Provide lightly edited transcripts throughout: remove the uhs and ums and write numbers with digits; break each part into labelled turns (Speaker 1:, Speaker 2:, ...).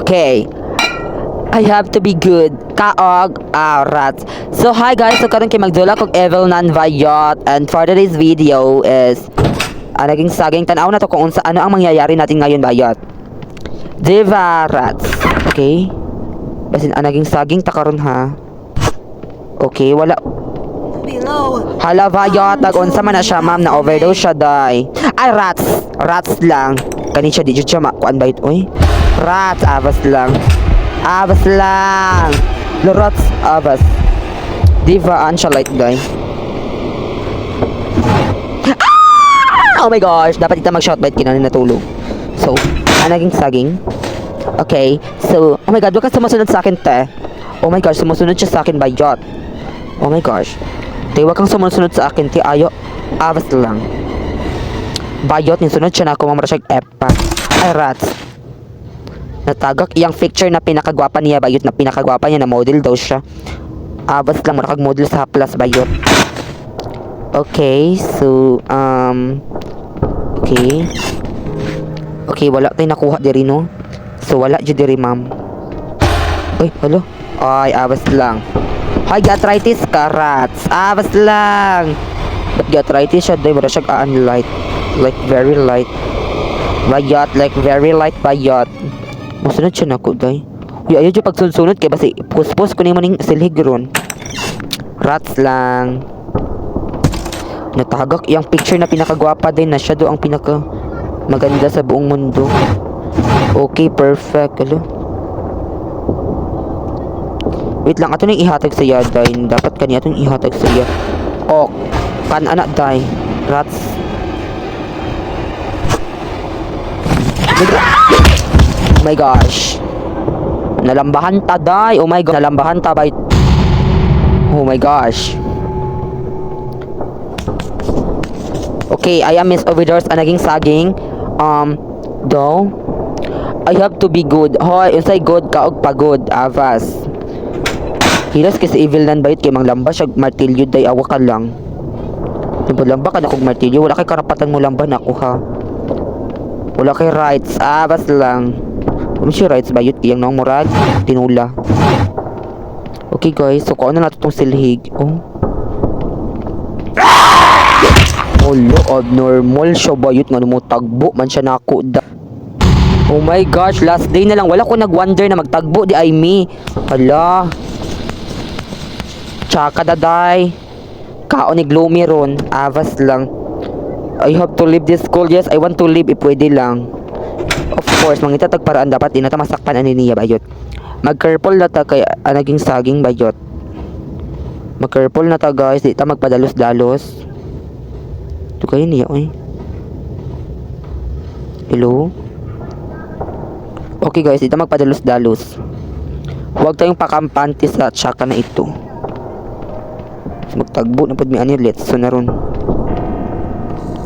Speaker 1: Okay. I have to be good. Kaog, ah, rats. So, hi guys. So, karon kay magdula kog Evil Nun Bayot. And for today's video is, naging saging tanaw na to kung unsa, ano ang mangyayari natin ngayon, Bayot. Diba, rats? Okay. Basin, naging saging ta karon ha. Okay, wala.
Speaker 2: Below.
Speaker 1: Hala, Bayot. Nag-unsa man na siya, ma'am. Na overdose siya, day. Ay, rats. Rats lang. Kani siya, di jud siya makuan, Bayot. Uy. Rats, abas lang. Abas lang. Rats, abas. Diba, an siya light, day. Ah! Oh my gosh, dapat ita mag-shot bite kinani natulog. So, naging saging. Okay, so, oh my God, wag ka sumusunod sa akin, te. Oh my gosh, sumusunod siya sa akin, bayot. Oh my gosh. Te, wag kang sumusunod sa akin, te. Ayo, abas lang. Bayot, nisunod siya na ako, mamara siya epa. Ay, rats. Natagak iyang picture na pinakagwapa niya, bayot, na pinakagwapa niya, na model daw siya. Abas lang, mura kag model sa haplas, bayot. Okay, so, okay. Okay, wala tayo nakuha diri, no? So, wala jud diri, ma'am. Uy, hello. Ay, abas lang. Hay, arthritis ka, rats. Abas lang. Ba't arthritis siya, day? Wala siya aan light. Like, very light. Bayot, like, very light bayot. Musunod siya nako, day. Uy, ayaw dyan pagsunod-sunod kay basi puspos ko nimo ning silhig ron. Rats lang. Natagak iyang picture na pinakagwapa din na siya do ang pinaka maganda sa buong mundo. Okay, perfect. Alo. Wait lang, ato nang ihatag sa iya, day. Dapat kaniya atong ihatag sa iya. Ok. Kan anak, day. Rats. Oh my gosh. Nalambahan ta, day. Oh my God. Nalambahan ta, bay. Oh my gosh. Okay, I am Miss Overdose ang naging saging. Do. I have to be good. Hoy, unsay good ka og pagod, avas. Hilas kay sa Evil Nun bayot kay manglamba siya martilyo day awa ka lang. Lamba ka na kog martilyo, wala kay karapatan mo lamba na ako ha. Wala kay rights, abas lang. Wala siya rights bayot iyang noong murag tinula. Okay guys, so kuha na nato tong silhig. Oh. Olo, abnormal siya bayot nga mo tagbo man siya nako da. Oh my gosh, last day na lang. Wala ko nag-wonder na magtagbo di ay me. Hala. Tsaka daday. Kaon ni Gloomy ron. Avas lang. I have to leave this school. Yes, I want to leave. If pwede lang. Of course, mangita tag paraan dapat di na ta masakpan ani niya bayot. Mag-carpool na ta kay naging saging bayot. Mag-carpool na ta guys, di ta magpadalos-dalos. Ito kayo niya, oy. Hello? Okay guys, di ta magpadalos-dalos. Huwag tayong pakampante sa tsaka na ito. So, magtagbo na pud mi ani, let's so na ron.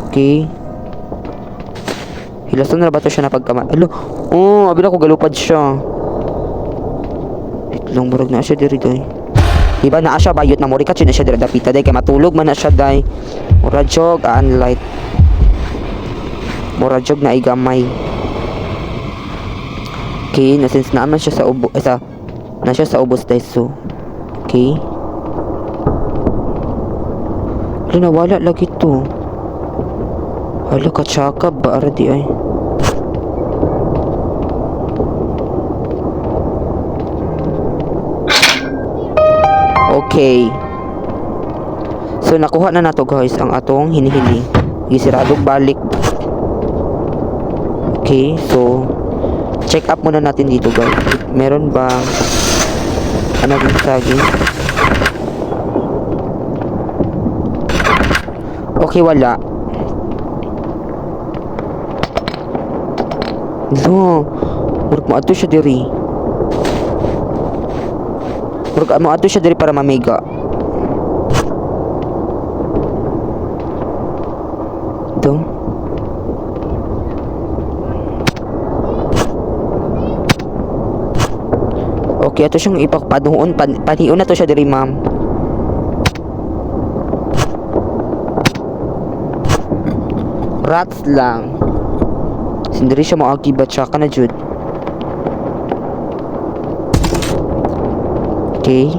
Speaker 1: Okay. Hilason na ba to siya na pagkama? Alo, oh, abi na ko galupad siya. Wait lang, murag na siya diri day. Diba naa siya bayot na murikat siya na siya diri dapita day kay matulog man na siya day. Mura jog aan light. Mura jog na igamay. Okay, na since naaman siya sa ubo, eh, sa na siya sa ubos day so. Okay. Hala, nawala lagi to. Hala, katsaka ba ara di ay. Okay. So nakuha na nato guys ang atong hinihili. Gisiradog balik. Okay, so check up muna natin dito guys. Meron ba ano yung saging? Okay, wala. No. Murag moadto siya diri. Murag moadto siya diri para mamiga. Ito. Okay, ato siyang ipakpaduon. Panion na to siya diri, ma'am. Rats lang. Sindiri siya moagi ba tsaka na jud. Okay.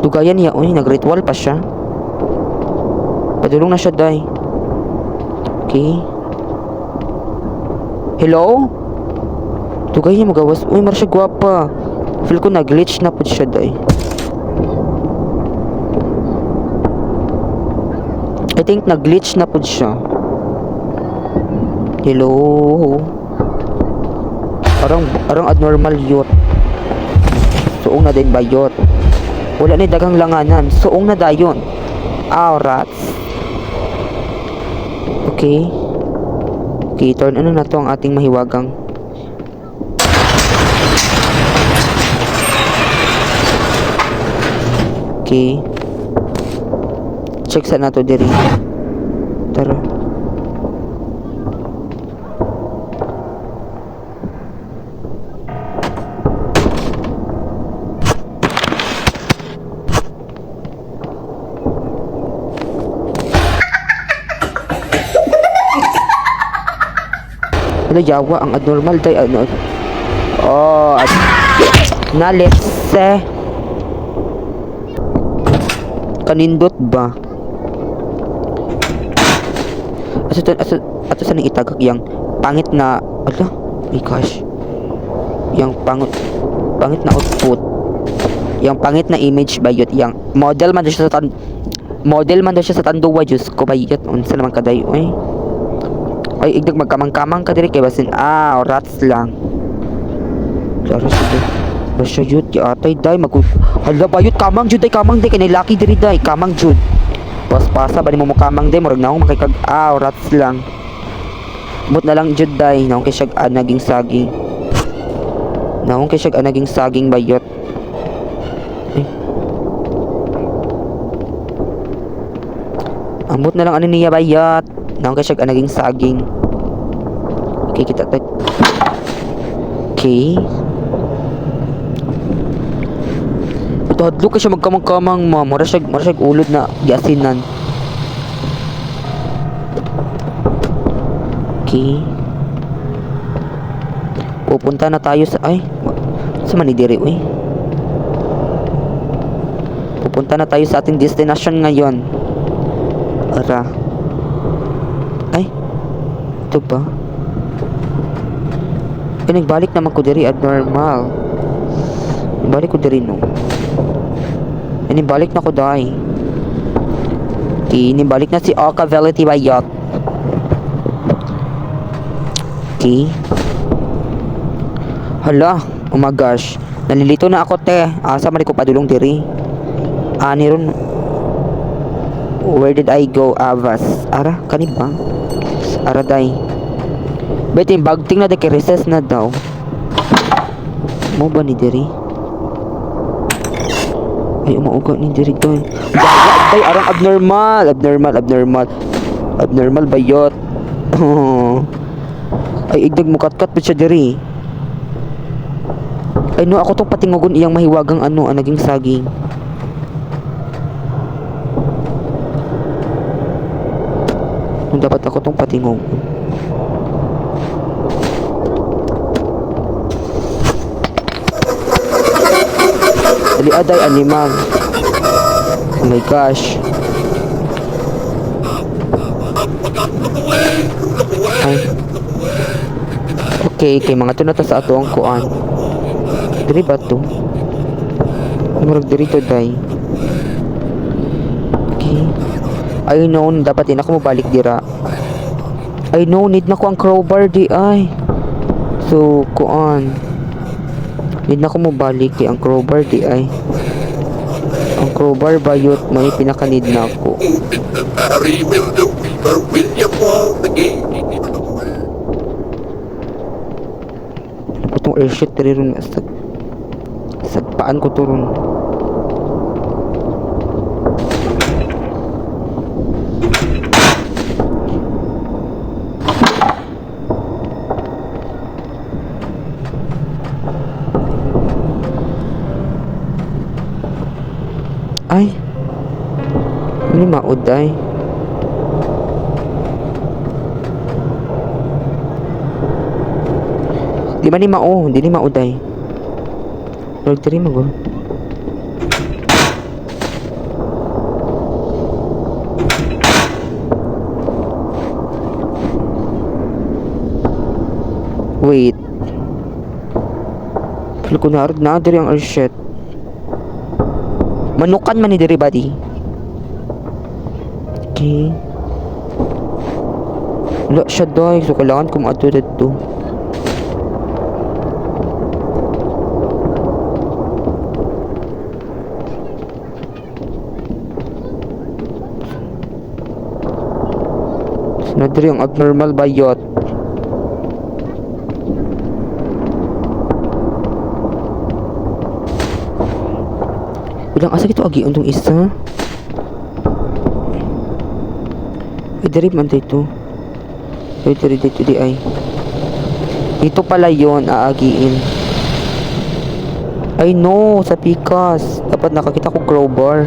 Speaker 1: Dugayan niya, uy, nag-ritual pa siya. Padulong na siya, day. Okay. Hello? Dugay niya magawas. Uy, mara siya gwapa. Feel ko nag-glitch na po siya, day. I think nag-glitch na po siya. Hello? Arang abnormal yot. Suong na din bayot. Wala ni dagang langanan. Suong na dayon. Ah, rats. Okay. Okay, turn ano na to ang ating mahiwagang. Okay. Check sa nato diri. Tara. Wala yawa ang abnormal day ano. Oh, na let's kanindot ba? Ato ato ato sa nang itagak yang pangit na ala, my gosh. Yang pangit na output. Yang pangit na image ba yun? Yang model man daw siya sa model man daw siya sa tanduwa, Diyos ko bayot unsa naman kaday oy. Ay, igdag magkamang-kamang ka diri kay basin rats lang. Lara siya. Basta yun, di atay day mag hala bayot kamang jud day kamang day kay laki diri day kamang jud. Pas-pasa ba nimo mo kamang day murag naong makikag rats lang. Mut na lang jud day naong kay siya naging saging. Naong kay siya naging saging bayot. Ay. Ambot na lang ano niya bayot. Naong kay siya naging saging. Okay, kita ta. Okay. Ito hadlok ka siya magkamang-kamang ma. Mura siya ulod na giasinan. Okay. Pupunta na tayo sa ay sa manidiri uy. Pupunta na tayo sa ating destination ngayon. Ara. Ay. Ito ba? Ay, nagbalik naman ko diri abnormal. Nagbalik ko diri no. Ay, nagbalik na ko day. Okay, nagbalik na si Oka Velity Bayot. Okay. Hala, oh my gosh. Nalilito na ako te. Asa man ko padulong diri? Ani ron. Where did I go, Avas? Ara, kani ba? Ara day. Bet yung bagting na kay recess na daw. Mo ba ni diri? Ay, umauga ni diri day. Day, arang abnormal. Abnormal, abnormal. Abnormal bayot. Ay, igdag mukat-kat pa siya diri. Ay no, ako tong patingugon iyang mahiwagang ano, ang naging saging. Kung dapat ako tong patingugon. Dali aday animal. Oh my gosh. Ay. Okay, kay mga to na ta sa ato ang kuan. Diri ba to? Murag diri to day. Okay. I know, dapat din ako mabalik dira. I know, need na ko ang crowbar di ay. So, kuan. Need na ko mobalik kay ang crowbar di ay. Ang crowbar bayot may pinaka need na ako. Ano po itong airshot diri ron sagpaan ko to ron. Ay, hindi mauday. Di ba ni mao? Hindi ni mauday. Lord, diri mo. Wait. Feel ko na na diri ang shit. Manukan man ni diri, buddy. Okay. Wala siya, day. So, kailangan ko maadto dito. Na diri ang abnormal bayot. Bilang asa kito agi untong isa? Ay, diri man dito. Ay, diri dito di ay. Dito pala yon aagiin. Ay no, sa pikas. Dapat nakakita ko crowbar.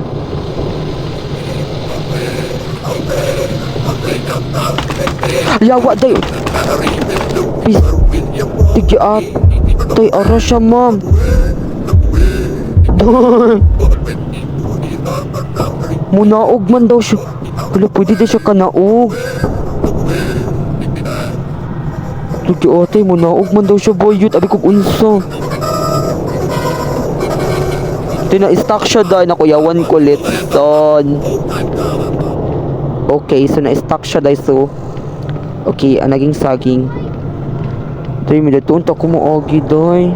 Speaker 1: Yawa day. Please. Tige at. Tay, ara siya, ma'am. Doon. Munaog man daw siya. Wala, pwede daw siya kanaog. Tige ate, munaog man daw siya, boyut. Abi kong unsa. Tina-stuck siya dahil nakuyawan ko litson. Okay, so na-stuck siya dahil so. Okay, ang naging saging. Day, may datuon ta kumuagi day.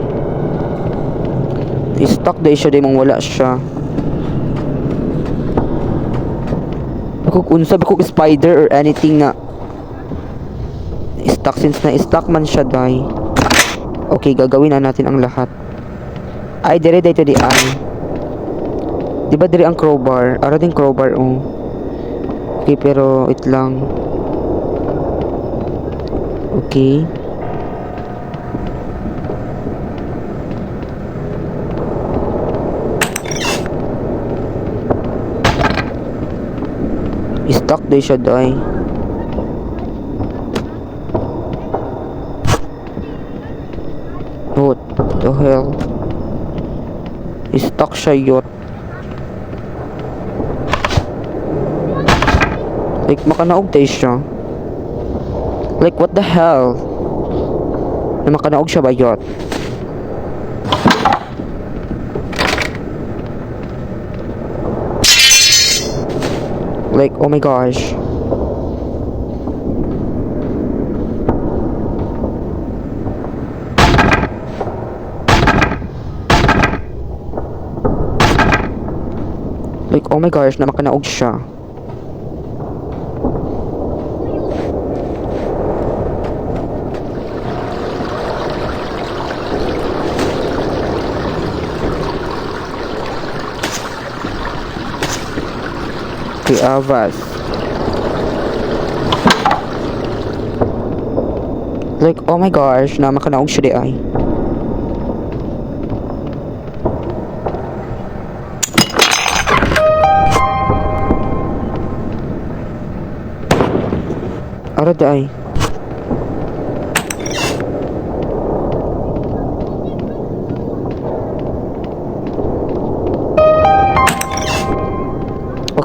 Speaker 1: Na-stuck day siya day, mang wala siya. Bakog unsa, bakog spider or anything na stuck since na-stuck man siya day. Okay, gagawin na natin ang lahat. Ay, dire dito di ay. Di ba dire ang crowbar? Ara din crowbar, oh. Okay, pero wait lang. Okay. Stuck day siya, day. What the hell? Stuck siya yot. Like, makanaog tayo siya. Like, what the hell? Na makanaog siya ba yot? Like, oh my gosh. Like, oh my gosh, na makanaog siya. Okay, Avas. Like, oh my gosh, na makanaog siya di ay. Ara di ay.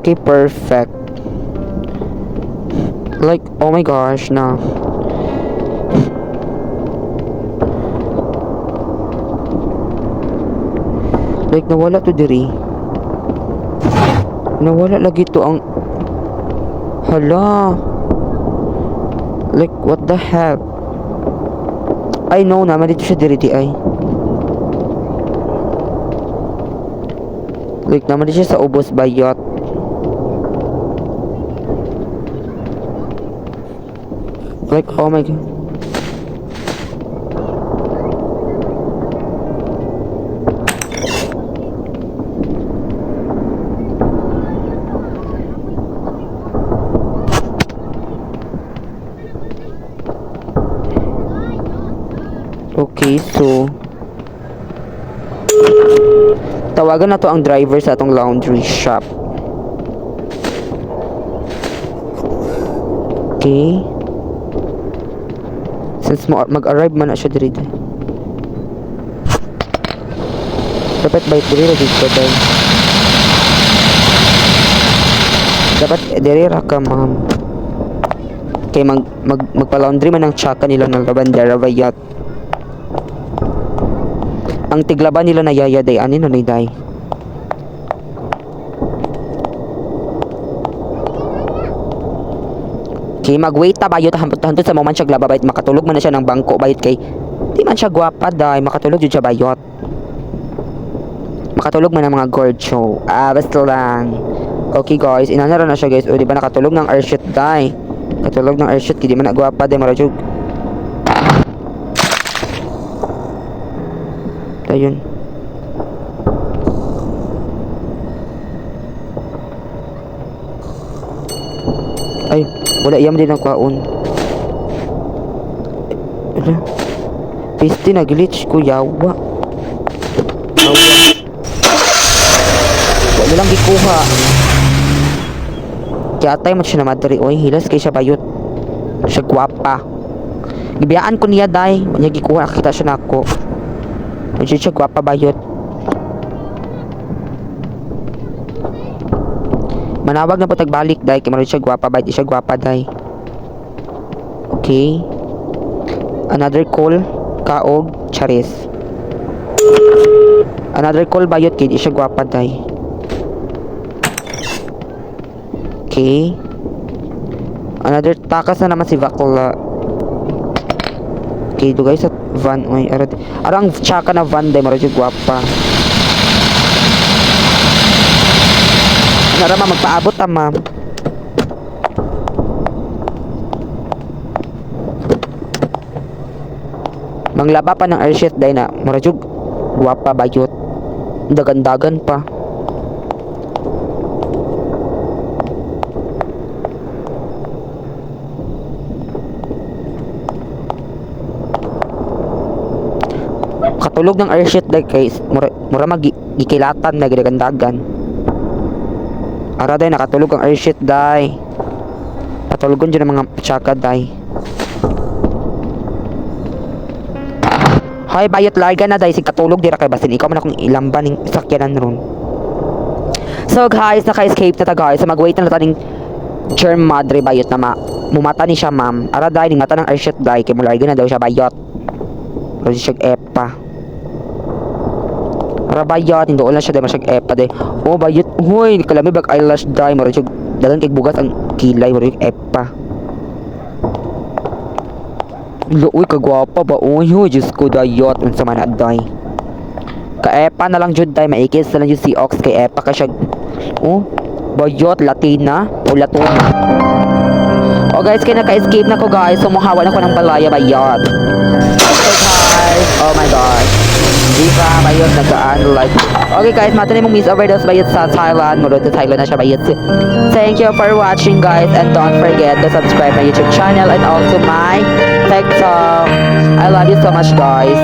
Speaker 1: Okay, perfect. Like, oh my gosh, na. Like, nawala to diri. Nawala lagi to ang... Hala. Like, what the heck? I know naman dito siya diri di ay. Like, naman dito siya sa ubos bayot. Like, oh my God. Okay, so tawagan na to ang driver sa atong laundry shop. Okay. Since mag-arrive man na siya diri. Dapat bayot diri ra dito day. Dapat diri ra ka, ma'am. Kay mag, mag magpa-laundry man ang tsaka nila ng labandera bayot. Ang tiglaba nila na yaya day ani na ni day. Kay mag-wait ta bayot hantod sa moment siya glaba bayot, makatulog man na siya ng bangko bayot, kay di man siya gwapa day, makatulog jud siya bayot. Makatulog man ang mga gorcho. Ah, basta lang. Okay guys, inana ra na siya, guys. O di ba nakatulog ng airshoot day. Katulog ng airshoot kay di man na gwapa day, mara jud. Ayun. Ay, wala iyam din ang kwaon. Ano? Piste na glitch ko, yawa. Yawa. Wala lang gikuha. Kaya atay man siya na madre, oy, hilas kay siya bayot. Siya gwapa. Gibiyaan ko niya day, wala niya gikuha, nakita siya nako. Medyo siya gwapa bayot. Manawag na po tagbalik day, kay maroon siya gwapa bayot, di siya gwapa day. Okay. Another call, kaog, charis. Another call bayot kay di siya gwapa day. Okay. Another takas na naman si Bakla. Okay, dugay sa van oy. Ara arang tsaka na van day, maro siya gwapa. Ano ra ma'am, magpaabot ta, ma'am. Manglaba pa ng airsheet day na mura jud gwapa bayot. Dagan-dagan pa. Katulog ng airsheet day kay mura, mura mag gikilatan na gidagandagan. Ara day, nakatulog ang airsheet day. Patulugon dyan ang mga tsaka day. Hoy bayot, larga na day, sig katulog dira kay basin ikaw man akong ilamba ning sakyanan ron. So guys, naka-escape na ta, guys. So mag-wait na ta ning germ madre bayot na ma mumata ni siya, ma'am. Ara day, ning mata ng airsheet day kay mularga na daw siya bayot. Pero siya epa. Ara bayot, hindi lang siya day siya epa day. Oh bayot, hoy, kalami bag eyelash day, mura siya dagan kay bugas ang kilay, mura siya epa. Uy, kagwapa ba? Uy, huy, Diyos ko, dayot. Unsa man na, day. Kaepa na lang jud day, maikis na lang jud si Ox kay epa ka siya. Oh, bayot, Latina o Latuna. Oh guys, kaya naka-escape na ko, guys. Sumuhawa na ko ng balaya bayot. Okay guys, oh my gosh. Di ba, bayot, nagaan like. Okay guys, mata na mong Miss Overdose bayot sa Thailand. Muro to Thailand na siya bayot. Thank you for watching, guys, and don't forget to subscribe my YouTube channel and also my TikTok. I love you so much, guys.